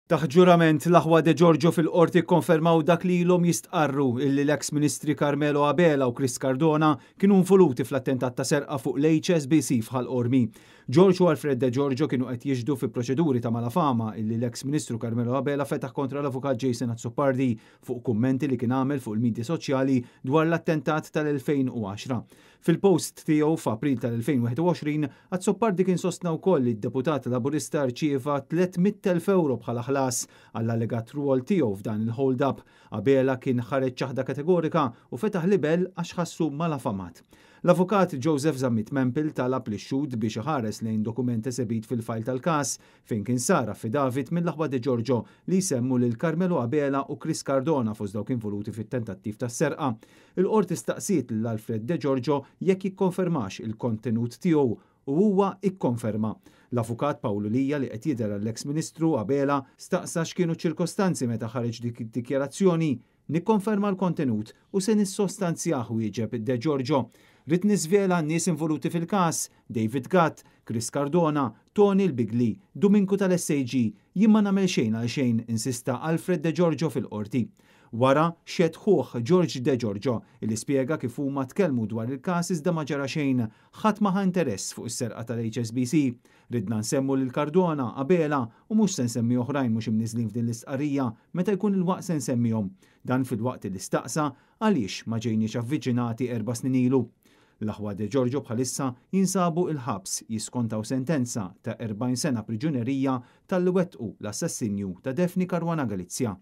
Taħt ġurament, l-aħwa De Giorgio fil-Qorti kkonfermaw dak li ilhom jistqarru illi l-eks Ministri Carmelo Abela u Chris Cardona kienu involuti fl-attentat ta' serqa fuq l-HSBC f'Ħal Qormi. George u Alfred De Giorgio kienu qed jixhdu fi proċeduri ta' malafama illi l-eks Ministru Carmelo Abela fetaħ kontra l-Avukat Jason Azzopardi fuq kummenti li kien għamel fuq il-midja soċjali dwar l-attentat tal-2010. Fil-post tiegħu f'April tal-2021, Azzopardi kien sostna wkoll li d-deputat Laburista rċieva 300,000 ewro bħala ħlas għall-allegat rwol tiegħu f'dan il-hold-up. Abela kien ħareġ ċaħda kategorika u fetaħ libell għax ħassu malafamat. L-Avukat Joseph Zammit Mampel talab lix-xhud biex iħares lejn dokument esebit fil-fajl tal-każ fejn kien sar affidavit mill-aħwa De Giorgio li jsemmu lil Carmelo Abela u Chris Cardona fost dawk involuti fit-tentattiv tas-serqa. Il-Qorti staqsiet lil Alfred De Giorgio jekk jikkonfermax il-kontenut tiegħu u huwa ikkonferma. L-Avukat Pawlu Lia li qed jidher għall-eks Ministru Abela staqsa x'kienu ċ-ċirkostanzi meta ħareġ dik id-dikjarazzjoni. Nikkonferma l-kontenut u se nissostanzjah wieġeb De Giorgio. Ridt niżvela n-nies involuti fil-każ, David Gatt, Chris Cardona, Tony l-Bigli, Duminku tal-SAG, jien ma nagħmel xejn għal xejn, insista Alfred De Giorgio fil-Qorti. Wara, xehed ħuh George De Giorgio, illi spjega kif huma tkellmu dwar il-każ iżda ma ġara xejn, ħadd ma ħa interess fuq is-serqa tal-HSBC. Ridna nsemmu lil Cardona, Abela u mhux se nsemmi oħrajn mhux imniżżlin f'din l-istqarrija, meta jkun il-waqt se nsemmihom. Dan filwaqt li staqsa għaliex ma ġejniex avviċinati 4 snin ilu. L-aħwa De Giorgio bħalissa jinsabu il-ħabs jiskontaw sentenza ta' 40 sena priġunerija talli wettqu l-assassinju ta' Daphne Caruana Galizia.